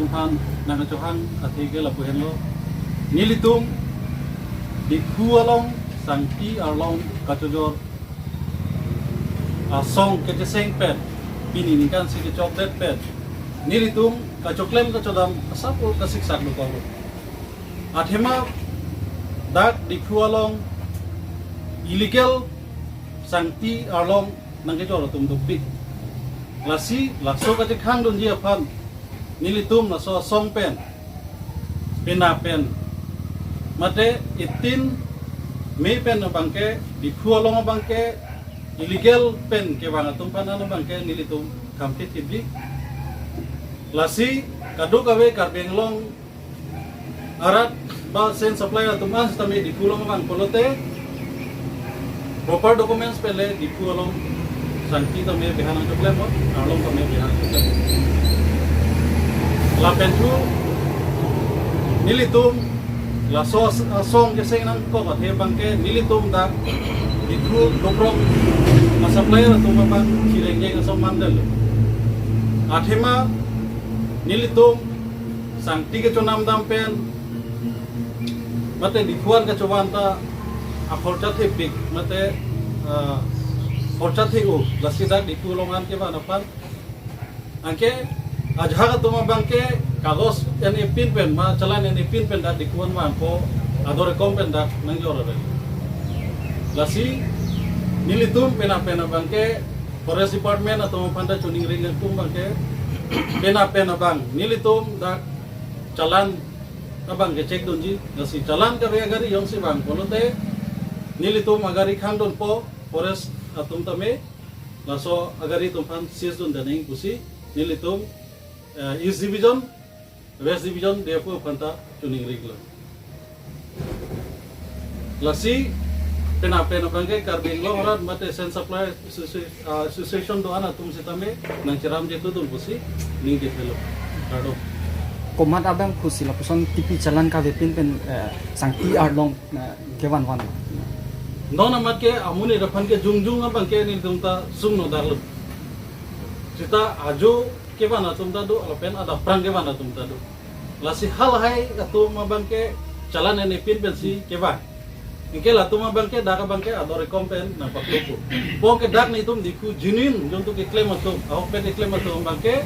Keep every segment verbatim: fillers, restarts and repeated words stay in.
Aphan nangkachohang athe ke lapu henlo. Nelitum Diphu along Sangti arlong kachojor asong kecheseng pen, pini ningkan isi kechokdet pen, nelitum kachoklem kachodam asap o kasiksak dokok lo. Athema dak Diphu along illegal Sangti arlong nangkejor atum dopik. Lasi laso kachekhang dunji aphan nelitum laso asong pen, pena pen, mate eighteen May pen abangke, Diphu along abangke illegal pen kevang atum aphan abangke nelitum kampit hibik. Lasi kadokave Karbi Anglong arat ba sand supply atum an sitame Diphu along abang pulote proper documents pen le Diphu along Sangti tame behan nangchoklem, arlong tame behan nangchoklem. Lapen thu nelitum laso as-, asong kecheseng nangkok athe abangke nelitum dak Diphu Dobrok a-supplier atum aphan chirengjeng asong mandel. Athema nelitum Sangti kechonam dam pen, mate Diphu an kechovan ta akhorcha thepik, mate, ah, khorcha the-o, lasi dak Diphu along an kevan aphan. Anke ajahak atum abangke kagos en-epin pen, ma challan en-epin pen dak Diphu an vanpo, ador ekom pen dak nangjor ave. Lasi nelitum pena pen abangke Forest Department atum aphan ta choningri atum abangke pena pen abang nelitum dak challan abangke check dunji, lasi challan kave agari jongsi vang pulote nelitum agari khang dunpo, forest atum tame laso agari atum aphan seize dun daning pusi nelitum, eh, East Division, West Division D F O aphan ta choningri lo. Lasi pena pen abangke Karbi Anglong arat mate sand supply associ-, ah, association do-an atum sitame nangcheram je tu dun pusi ningje thelo. Kardom. Komat abang pusi lapuson tipi challan kavepin pen, eh, Sangti arlong, eh, kevan van? Non amat ke amonit aphan ke jongjong abangke nelitum ta sung no darlo. Seta ajo kevan atum ta do, lapen adap aphrang kevan atum ta do. Lasi halahai atum abangke challan en-epin pensi kevan. Anke latum abangke dak abangke ador ekom pen nangpaklopo. Anke dak nelitum Diphu genuine jongtu keklem atum, ahok pen keklem atum abangke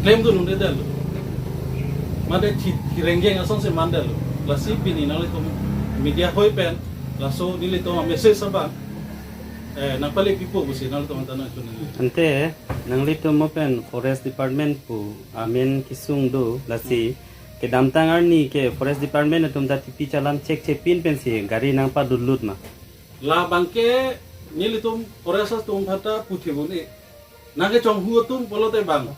klem dun un-edetlo. Mate chi, chirengjeng asong si mandetlo. Lasi pini nanglitum media hoi pen laso nelitum a-message abang, eh, nangpale pipo pusi nanglitum aphan ta nangchoningri. Ante nanglitum mo pen Forest Department pu amen kesung do, lasi kedamtang arni ke Forest Department atum ta tipi challan check chepin pensi gari nangpadunlut ma? Labangke nelitum forest atum aphan ta puthi buni. Nangkechonghu atum pulote bang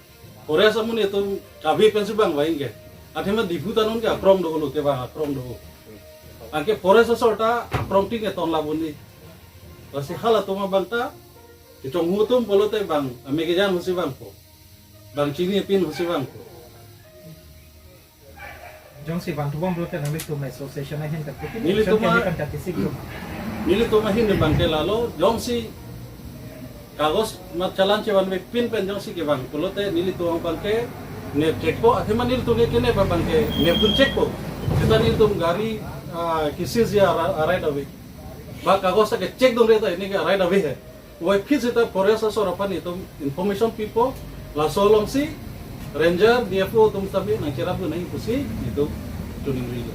forest amonit atum kave pensi bang vain ke. Athema Diphu ta non ke akrong dolo, kevang akrong dolo. Anke forest asor ta akrong ting ke ton labuni. Lasi halatum abang ta kechonghu atum pulote bang, ame kejan husi vangpo. Bang chinipin husi vangpo. Jongsi vangthu bom pulote nanglitum association ahin ta putin, nelitum action a- kali kan ta tisik tum. Nelitum ahin abangke lalo, jongsi kagos ma challan chevanvepin pen jongsi kevang pulote nelitum abangke nep checkpo, athema nelitum ke kenep abangke nepdun checkpo. Seta nelitum gari, ah, ke-seize a-, a-right of way. Ba kagos ta ke-check dunre ta, ini ke right of way he. Puvoiphit seta forest asor aphan itum information pipo, laso alongsi ranger, D F O atum sitame nangcherap dun nangji pusi itum choningrilo.